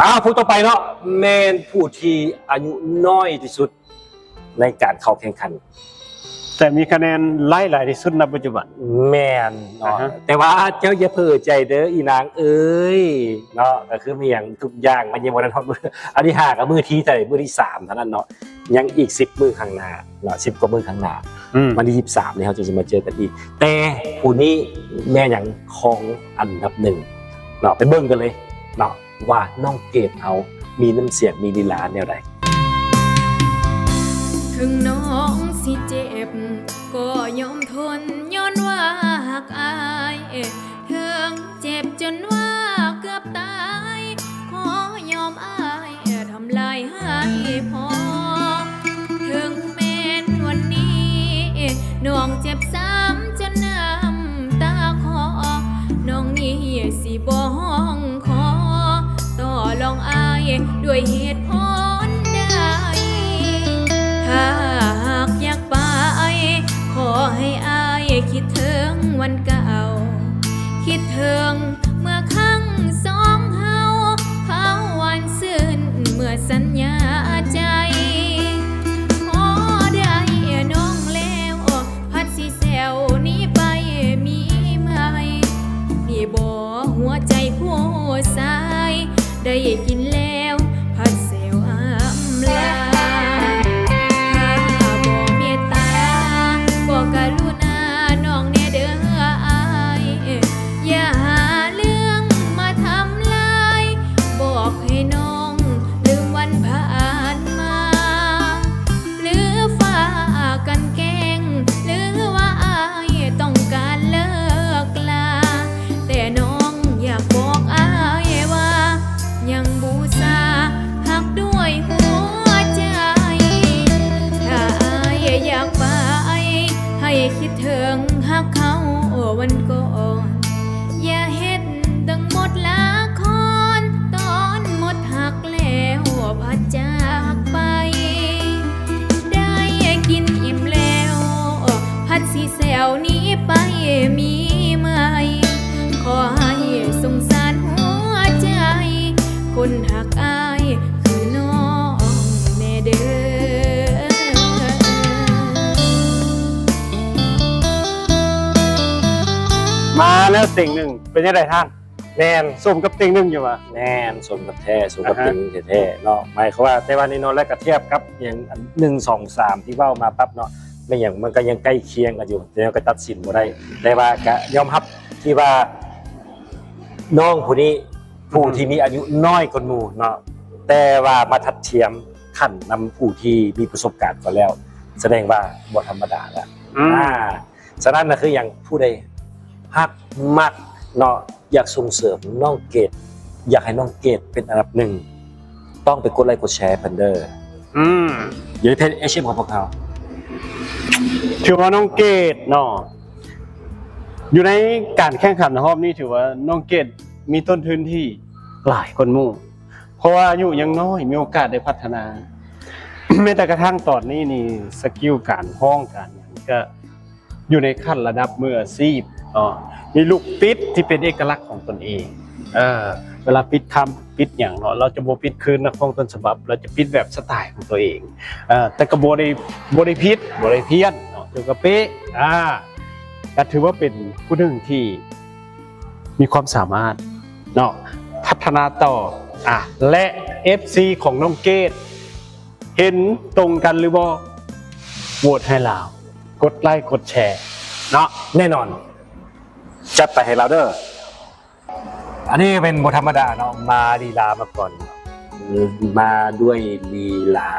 ອ້າວ ຜູ້ຕໍ່ໄປເນາະ ແມ່ນຜູ້ທີ່ອາຍຸນ້ອຍທີ່ສຸດໃນການເຂົ້າແຂ່ງຂັນ ແຕ່ມີຄະແນນຫຼາຍໆທີ່ສຸດໃນປັດຈຸບັນ. ແມ່ນເນາະ ອາຮະ ແຕ່ວ່າເຈົ້າຢ່າເຜີໃຈເດີອີນາງເອີຍເນາະ ກໍຄືມີຫຍັງທຸກຢ່າງມັນຍັງບໍ່ທັນຮອດມື້ ອັນທີຫ້າ ກັບມື້ທີເທົ່າໃດ ມື້ທີສາມເທົ່ານັ້ນເນາະ ຍັງອີກສິບມື້ຂ້າງໜ້າເນາະ ສິບກວ່າມື້ຂ້າງໜ້າ ອືມ ວັນທີຊາວສາມນີ້ເຮົາຈຶ່ງຊິມາເຈີກັນອີກ. ແຕ່ຜູ້ນີ້ແມ່ນຫຍັງ ຄອງອັນດັບໜຶ່ງເນາະ ໄປເບິ່ງກັນເລີຍເນາະ ວ່ານ້ອງເກດເຮົາມີນ້ຳສຽງ ມີລີລາແນວໃດ? ເຖິງນ້ອງຊິເຈັບກໍຍອມທົນ ຍ້ອນວ່າຮັກອ້າຍ ເຖິງເຈັບຈົນວ່າເກືອບຕາຍ ຂໍຍອມອ້າຍທຳລາຍໃຫ້ພໍ. ເຖິງແມ່ນວັນນີ້ ນ້ອງເຈັບຊ້ຳຈົນນ້ຳຕາຄໍ ນ້ອງນີ້ຊິບໍ່ຮ້ອງຂໍ ຕໍ່ລອງອ້າຍດ້ວຍເຫດຜົນໃດ? ຖ້າຫາກຢາກໄປ ຂໍໃຫ້ອ້າຍຄິດເຖິງວັນເກົ່າ ຄິດເຖິງເມື່ອຄັ້ງສອງເຮົາ ພາວຫວານຊື່ນເມື່ອສັນຍາໃຈ. ພໍໄດ້ນ້ອງແລ້ວ ພັດຊິແຊວໜີໄປມີໃໝ່ ນີ້ບໍ່ຫົວໃຈຜູ້ຊາຍ ໄດ້ກິນແລ້ວພັດແຊວອຳລາ. ຖ້າບໍ່ເມດຕາກໍກະລຸນານ້ອງແດ່ເດີອ້າຍ ຢ່າຫາເລື່ອງມາທຳລາຍ ບອກໃຫ້ນ້ອງລືມວັນຜ່ານມາ. ຫຼືຝາກກັນແກ້ງ ຫຼືວ່າອ້າຍຕ້ອງການເລີກລາ ແຕ່ນ້ອງຢາກບອກອ້າຍວ່າ ຍັງບູຊາຮັກດ້ວຍຫົວໃຈ. ຖ້າອ້າຍຢາກໄປ ໃຫ້ຄິດເຖິງຮັກເຮົາວັນກ່ອນ ຢ່າເຮັດດັ່ງໝົດລະຄອນ ຕອນໝົດຮັກ ແລ້ວພັດຈາກໄປ ໄດ້ກິນອີ່ມແລ້ວ ພັດຊິແຊວໜີໄປມີໃໝ່ ຂໍໃຫ້ສົງສານຫົວໃຈ ຄົນຮັກອ້າຍຄືນ້ອງແດ່ເດີ. ມາແລ້ວເຕັງໜຶ່ງ ເປັນຈັ່ງໃດທ່ານ? ແມ່ນ ສົມກັບເຕັງໜຶ່ງຢູ່ຫວາ? ແມ່ນ ສົມກັບແທ້ ສົມກັບ ອາຮະ ເຕັງໜຶ່ງແທ້ໆເນາະ ໝາຍຄວາມວ່າ ແຕ່ວ່ານີ້ເນາະ ແລ້ວກໍທຽບກັບຫຍັງ ອັນ ໜຶ່ງ ສອງ ສາມ ທີ່ເວົ້າມາປັບເນາະ ແມ່ນຫຍັງ ມັນກໍຍັງໃກ້ຄຽງກັນຢູ່ ແຕ່ກໍຕັດສິນບໍ່ໄດ້ ແຕ່ວ່າກໍຍອມຮັບທີ່ວ່າ ນ້ອງຜູ້ນີ້ ຜູ້ ອືມ ທີ່ມີອາຍຸນ້ອຍກວ່າໝູ່ເນາະ ແຕ່ວ່າມາທັດທຽມຂັ້ນນຳຜູ້ທີ່ມີປະສົບການກ່ອນແລ້ວ ສະແດງວ່າບໍ່ທຳມະດາລະ ອືມ ອ່າ ສະນັ້ນນະ ຄືຫຍັງ ຜູ້ໃດຮັກມັກເນາະ ຢາກສົ່ງເສີມນ້ອງເກດ ຢາກໃຫ້ນ້ອງເກດເປັນອັນດັບໜຶ່ງ ຕ້ອງໄປກົດໄລ້ກົດແຊໃຫ້ເພິ່ນເດີ ອືມ ຢູ່ໃນເພຈ ເອສເອັມ ຂອງພວກເຮົາ. ຖືວ່ານ້ອງເກດເນາະ ຢູ່ໃນການແຂ່ງຂັນຮອບນີ້ ຖືວ່ານ້ອງເກດມີຕົ້ນທຶນທີ່ຫຼາຍກວ່າໝູ່ ເພາະວ່າອາຍຸຍັງນ້ອຍ ມີໂອກາດໄດ້ພັດທະນາ ແມ້ແຕ່ກະທັ່ງຕອນນີ້ນີ້ ສະກິວການຮ້ອງການຫຍັງກະ ຢູ່ໃນຂັ້ນລະດັບມືອາຊີບເນາະ ມີລູກປິດທີ່ເປັນເອກະລັກຂອງຕົນເອງ ເອີ ເວລາປິດຄຳປິດຫຍັງເນາະ ລາວຈະບໍ່ປິດຄືນນັກຮ້ອງຕົ້ນສະບັບ ລາວຈະປິດແບບສະໄຕຂອງຕົວເອງ ເອີ ແຕ່ກໍບໍ່ໄດ້ ບໍ່ໄດ້ຜິດ ບໍ່ໄດ້ພຽນເນາະ ຖືວ່າເປະ ອາ ກໍຖືວ່າເປັນຜູ້ໜຶ່ງທີ່ມີຄວາມສາມາດເນາະ ພັດທະນາຕໍ່ ອາ ແລະ ເອັຟຊີ ຂອງນ້ອງເກດ ເຫັນຕົງກັນຫຼືບໍ່? ໂຫວດໃຫ້ລາວ ກົດໄລ້ກົດແຊເນາະ ແນ່ນອນ ຈັດໄປໃຫ້ລາວເດີ. ອັນນີ້ເປັນບໍ່ທຳມະດາເນາະ ມາລີລາມາກ່ອນ ມາດ້ວຍລີລາ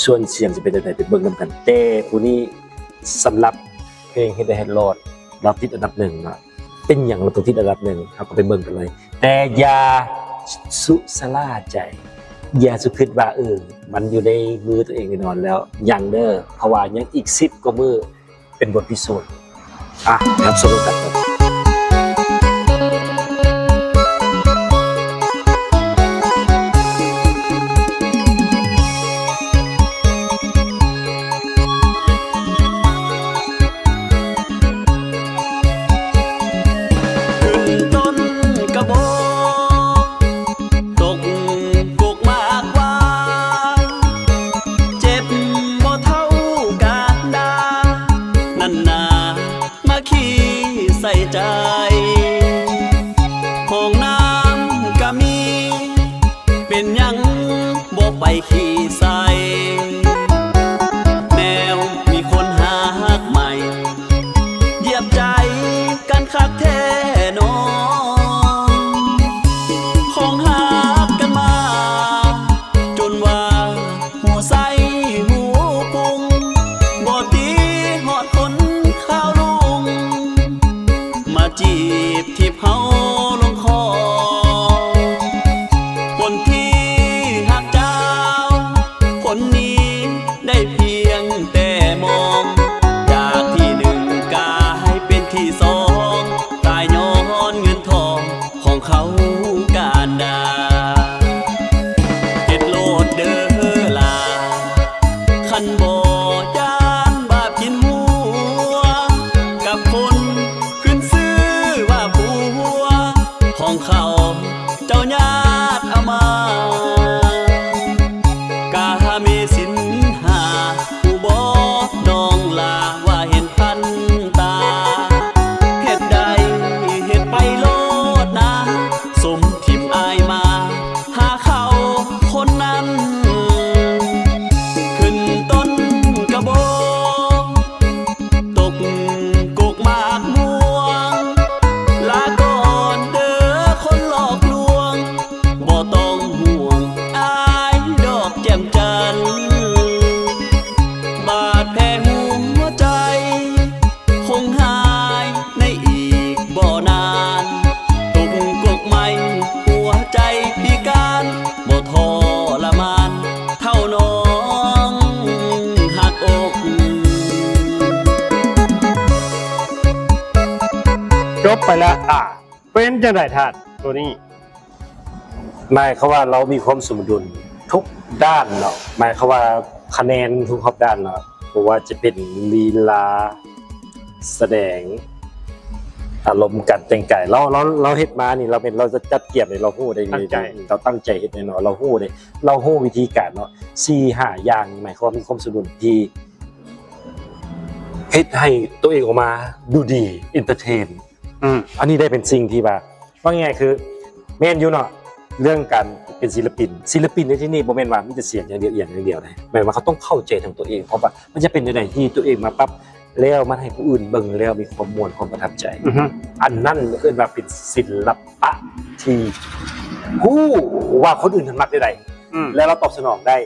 ສ່ວນສຽງຈະເປັນຈັ່ງໃດໄປເບິ່ງນຳກັນ ແຕ່ຜູ້ນີ້ສຳລັບເພງເຮັດໄດ້ເຮັດລອດ ລາວຕິດອັນດັບໜຶ່ງເນາະ. ເປັນຫຍັງລາວຕ້ອງຕິດອັນດັບໜຶ່ງ ເຮົາກໍໄປເບິ່ງກັນເລີຍ ແຕ່ຢ່າສຸຊະລາໃຈ ຢ່າສຸຄິດວ່າ ເອີ ມັນຢູ່ໃນມືຕົວເອງແນ່ນອນແລ້ວ ຍັງເດີ ເພາະວ່າຍັງອີກສິບກວ່າມື້ ເປັນບົດພິສູດ ອ່ະ ຮັບຊົມນຳກັນ. ຂຶ້ນຕົ້ນກະບອກ ຕົກ ເປັນຫຍັງບໍ່ໄປຂີ້ໃສ່ ແນວມີຄົນຮັກໃໝ່ ຢຽບໃຈກັນຄັກແທ້ໜໍ ຂອງຮັກກັນມາ ຈົນວ່າ ຫົວໃສຫົວປຸງ ບໍ່ຕີຮອດຄົນຂາວລຸງ ມາຈີບຖີບເຮົາລົງຄໍ ຄົນທີ່ຮັກເຈົ້າ ຄົນນີ້ໄດ້ພຽງແຕ່ມອງ ຈາກທີໜຶ່ງກາຍເປັນທີສອງ ຕາຍຍ້ອນເງິນທອງ ຂອງເຂົາການດາ ເຮັດໂລດເດີຫຼ້າ ຄັນບໍ່ຢ້ານບາບກິນຫົວ ກັບຄົນຂຶ້ນຊື່ວ່າຜົວ ຂອງເຂົາເຈົ້າຍາດອາມາ ກາເມສິນຫ້າ ຮູ້ບໍ່ນ້ອງຫຼ້າ ວ່າເຫັນພັນຕາ ເຮັດໃດເຮັດໄປໂລດນາ ສົມຖິ້ມອ້າຍມາ ຫາເຂົາຄົນນັ້ນ ຂຶ້ນຕົ້ນກະບອງ ຕົກກົກໝາກມ່ວງ ລາກ່ອນເດີຄົນຫຼອກລວງ ບໍ່ຕ້ອງຫ່ວງອ້າຍດອກແຈ່ມຈັນ ບາດແຜຫົວໃຈ ຄົງຫາຍໃນອີກບໍ່ນານ ຕົກກົກໃໝ່ຫົວໃຈພິການ ບໍ່ທໍລະມານເທົ່ານ້ອງຮັກອົກ. ຈົບໄປແລ້ວ ອ່າ ເປັນຈັ່ງໃດທ່ານ ໂຕນີ້? ໝາຍຄວາມວ່າລາວມີຄວາມສົມດຸນທຸກດ້ານເນາະ ໝາຍຄວາມວ່າຄະແນນທຸກຮອບດ້ານເນາະ ບໍ່ວ່າຈະເປັນລີລາ ສະແດງ ອາລົມ ການແຕ່ງກາຍ ລາວ ລາວ ລາວເຮັດມານີ້ ລາວເປັນ ລາວຈະຈັດກຽມໃຫ້ ລາວຮູ້ໄດ້ ຕັ້ງໃຈ ລາວຕັ້ງໃຈເຮັດແນ່ນອນ ລາວຮູ້ເດ້ ລາວຮູ້ວິທີການເນາະ ສີ່ຫ້າຢ່າງ ໝາຍຄວາມວ່າມີຄວາມສົມດຸນທີ່ເຮັດໃຫ້ໂຕເອງອອກມາດູດີ ເອັນເຕີເທນ ອືມ ອັນນີ້ໄດ້ເປັນສິ່ງທີ່ວ່າ ວ່າງ່າຍໆ ຄື ແມ່ນຢູ່ເນາະ ເລື່ອງການເປັນສິລະປິນ ສິລະປິນໃນທີ່ນີ້ບໍ່ແມ່ນວ່າມີແຕ່ສຽງຢ່າງດຽວ ອີ່ຫຍັງຢ່າງດຽວເດ້ ແມ່ນວ່າເຂົາຕ້ອງເຂົ້າໃຈທັງຕົວເອງ ເພາະວ່າມັນຈະເປັນແນວໃດທີ່ຕົວເອງມາປັບ ແລ້ວມັນໃຫ້ຜູ້ອື່ນເບິ່ງແລ້ວມີຄວາມມ່ວນ ຄວາມປະທັບໃຈ ອືຮຶ ອັນນັ້ນເອີ້ນວ່າເປັນສິລະປະທີ່ຮູ້ວ່າຄົນອື່ນເພິ່ນມັກແນວໃດ ອືມ ແລ້ວລາວຕອບສະໜອງໄດ້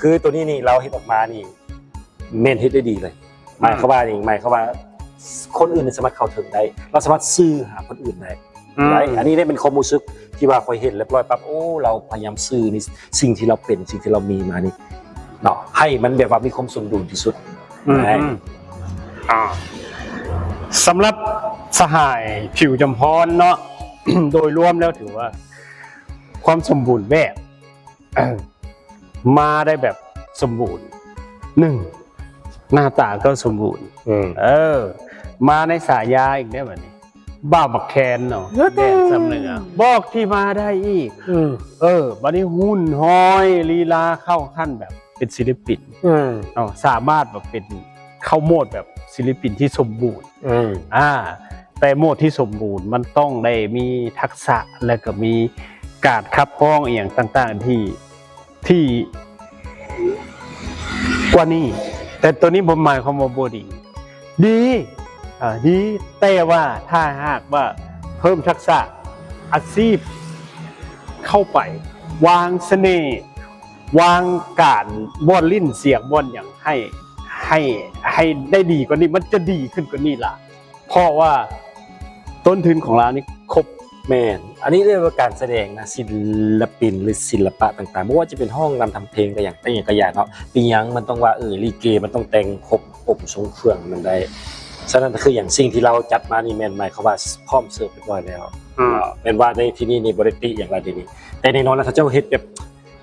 ຄືໂຕນີ້ນີ້ລາວເຮັດອອກມານີ້ ແມ່ນເຮັດໄດ້ດີເລີຍ ໝາຍຄວາມວ່ານີ້ ໝາຍຄວາມວ່າຄົນອື່ນສາມາດເຂົ້າເຖິງໄດ້ ລາວສາມາດສື່ຫາຄົນອື່ນໄດ້ ອືມ ໄດ້ ອັນນີ້ໄດ້ເປັນຄວາມຮູ້ສຶກທີ່ວ່າຂ້ອຍເຫັນລຽບຮ້ອຍປັບ ໂອ້ ລາວພະຍາຍາມສື່ໃນສິ່ງທີ່ລາວເປັນ ສິ່ງທີ່ລາວມີມານີ້ເນາະ ໃຫ້ມັນແບບວ່າມີຄວາມສົມດຸນທີ່ສຸດ ອືມ ໄດ້ ອືມ ອ່າ ສຳລັບສະຫາຍຜິວຈຳພອນເນາະ ໂດຍລວມແລ້ວຖືວ່າຄວາມສົມບູນແບບ ມາໄດ້ແບບສົມບູນ ໜຶ່ງ ໜ້າຕາກໍສົມບູນ ອືມ ເອີ ມາໃນສາຍາອີກເດ້ບັດນີ້ ບ່າວໝາກແຄນເນາະ ແດນຊຳເໜືອ ບອກທີ່ມາໄດ້ອີກ ອືມ ເອີ ບັດນີ້ຫຸ່ນຫອຍ ລີລາເຂົ້າຂັ້ນແບບເປັນສິລະປິນ ອືມ ເນາະ ສາມາດແບບເປັນ ເຂົ້າໂໝດແບບສິລະປິນທີ່ສົມບູນ ອືມ ອ່າ ແຕ່ໂໝດທີ່ສົມບູນມັນຕ້ອງໄດ້ມີທັກສະ ແລະກໍມີການຂັບຮ້ອງອີ່ຫຍັງຕ່າງໆ ທີ່ ທີ່ກວ່ານີ້ ແຕ່ໂຕນີ້ບໍ່ໝາຍຄວາມວ່າບໍ່ດີ ດີ ອ່າ ດີ ແຕ່ວ່າຖ້າຫາກວ່າເພີ່ມທັກສະອາຊີບເຂົ້າໄປ ວາງສະເໜ່ ວາງການບ່ອນຫຼິ້ນສຽງບ່ອນຫຍັງໃຫ້ ໃຫ້ ໃຫ້ໄດ້ດີກວ່ານີ້ ມັນຈະດີຂຶ້ນກວ່ານີ້ຫຼາຍ ເພາະວ່າຕົ້ນທຶນຂອງລາວນີ້ຄົບ. ແມ່ນ ອັນນີ້ເອີ້ນວ່າການສະແດງນະ ສິລະປິນ ຫຼື ສິລະປະຕ່າງໆ ບໍ່ວ່າຈະເປັນຮ້ອງລຳທຳເພງກະຫຍັງ ແຕ່ຫຍັງກະຢ່າເນາະ ເປັນຫຍັງມັນຕ້ອງວ່າ ເອີ ລິເກມັນຕ້ອງແຕ່ງຄົບອົບຊົງເຄື່ອງມັນໄດ້ ສະນັ້ນຄືຫຍັງ ສິ່ງທີ່ລາວຈັດມານີ້ແມ່ນໝາຍຄວາມວ່າພ້ອມເສີບຮຽບຮ້ອຍແລ້ວ ອືມ ເອີ ແມ່ນວ່າໃນທີ່ນີ້ນີ້ບໍ່ໄດ້ຕິຫຍັງຫຼາຍເດນີ້ ແຕ່ແນ່ນອນລະ ເຂົາເຈົ້າເຮັດແບບ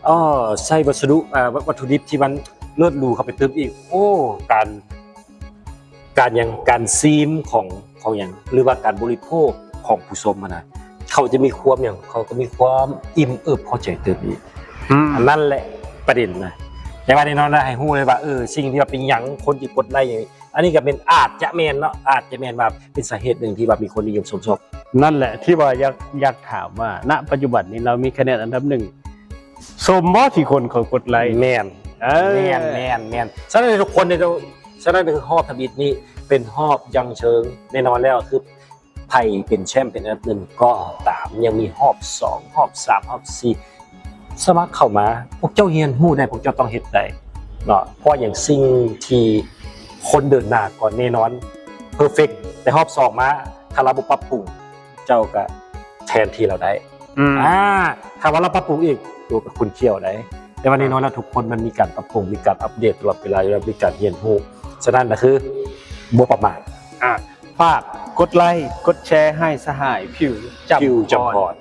ເອີ ໃຊ້ວັດສະດຸ ເອີ ວັດ ວັດຖຸດິບທີ່ມັນເລີດຫຼູເຂົ້າໄປຕື່ມອີກ ໂອ້ ການ ການຫຍັງ ການຊີມຂອງ ຂອງຫຍັງ ຫຼືວ່າການບໍລິໂພກຂອງຜູ້ຊົມຫັ້ນນະ ເຂົາຈະມີຄວາມຫຍັງ ເຂົາກໍມີຄວາມອີ່ມເອີບພໍໃຈຕື່ມອີກ ອືມ ອັນນັ້ນແຫຼະປະເດັນນະ ແຕ່ວ່າແນ່ນອນນະ ໃຫ້ຮູ້ເລີຍວ່າ ເອີ ສິ່ງທີ່ວ່າເປັນຫຍັງຄົນຈຶ່ງກົດໄລ້ ອັນນີ້ກໍເປັນ ອາດຈະແມ່ນເນາະ ອາດຈະແມ່ນວ່າເປັນສາເຫດໜຶ່ງທີ່ວ່າມີຄົນນິຍົມຊົມຊອບ ນັ້ນແຫຼະທີ່ວ່າຢາກ ຢາກຖາມວ່າ ນະປັດຈຸບັນນີ້ລາວມີຄະແນນອັນດັບໜຶ່ງ ສົມບໍ່ທີ່ຄົນເຂົາກົດໄລ ແມ່ນ ເອີ ແມ່ນ ແມ່ນ ແມ່ນ. ສະນັ້ນທຸກຄົນໃນ ສະນັ້ນຄືຮອບທຳອິດນີ້ເປັນຮອບຢ່າງເຊີງ ແນ່ນອນແລ້ວຄືໃຜເປັນແຊ້ມເປັນອັນດັບໜຶ່ງກໍຕາມ ຍັງມີຮອບສອງ ຮອບສາມ ຮອບສີ່ ສະໝັກເຂົ້າມາ ພວກເຈົ້າຮຽນຮູ້ໄດ້ ພວກເຈົ້າຕ້ອງເຮັດໄດ້ເນາະ. ເພາະຫຍັງ ສິ່ງທີ່ຄົນເດີນໜ້າກ່ອນແນ່ນອນ ເພີເຟັກ ແຕ່ຮອບສອງມາ ຖ້າລາວບໍ່ປັບປຸງ ເຈົ້າກໍແທນທີ່ລາວໄດ້ ອືມ ອ່າ ຖ້າວ່າລາວປັບປຸງອີກ ໂຕກໍຂຸ້ນຂ້ຽວໄດ້. ແຕ່ວ່າແນ່ນອນແລ້ວ ທຸກຄົນມັນມີການປັບປຸງ ມີການອັບເດດຕະຫຼອດເວລາຢູ່ແລ້ວ ມີການຮຽນຮູ້. ສະນັ້ນນະຄືບໍ່ປະໝາດ. ອ່າ ຝາກກົດໄລກົດແຊໃຫ້ສະຫາຍ ຜິວ ຈຳ ຜິວ ຈຳພອນ ພອນ.